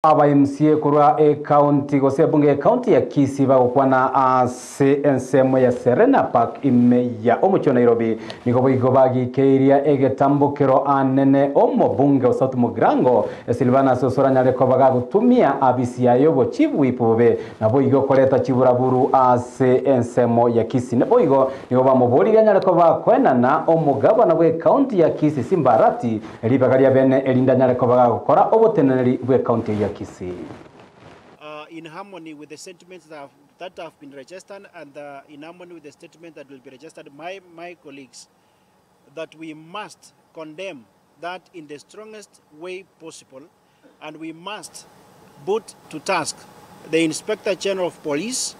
Aba MCA korwa ekaunti gose ebunge y'ekaunti ya Kisii bagokwana ase ensemo ya Serena Park ime ya omochie o Nairobi nigo boigo bagikeiria egetambokero anene omobunge o South Mugirango Silvanus Osoro anyare koba gagotumia abisi yaye obochief whip bobe naboigo koreta chiburaburu ase ensemo ya Kisii. Naboigo nigo bamoboririe anyare koba akoenana omogabana bw'ekaunti ya Kisii Simba Arati Ribaga ria bene erinde anyare koba gagokora oboteneneri bw'ekaunti eyio ya Kisii. In harmony with the sentiments that have, that have been registered and uh, in harmony with the statement that will be registered by my colleagues, that we must condemn that in the strongest way possible and we must put to task the Inspector General of Police,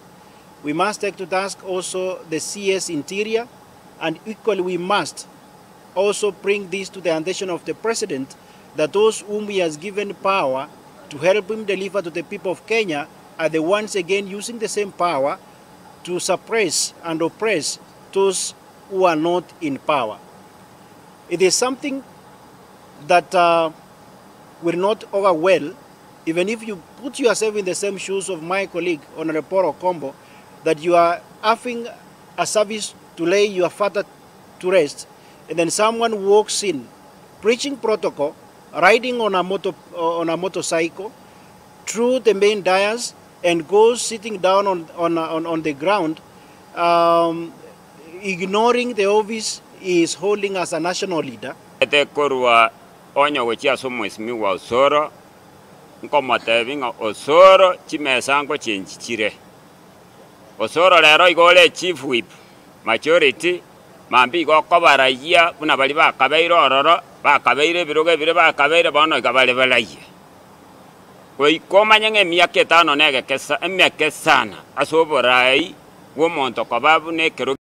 we must take to task also the CS Interior, and equally we must also bring this to the attention of the President that those whom he has given power to help him deliver to the people of Kenya are the ones again using the same power to suppress and oppress those who are not in power. It is something that uh, will not augur well, even if you put yourself in the same shoes of my colleague, Honorable Paul Okombo, that you are having a service to lay your father to rest, and then someone walks in, preaching protocol, riding on a, motor, on a motorcycle, through the main dais, and goes sitting down on, on, on, on the ground, um, ignoring the office he is holding as a national leader. Ete korwa onye gochia ase omwesimigwa Osoro, nkomotebia ng'a Osoro chimesa ngochenchi chire. Osoro rero igo ore chief whip majority, mambia igo okobarayia buna baria bakabeire ororo, bakabeire ebirogo ebire bakabeire bono iga bare barayie. Goika omanye ng'a emiaka etano na egekesa emeke sana ase oborai bw'omonto koba buna ekerogo.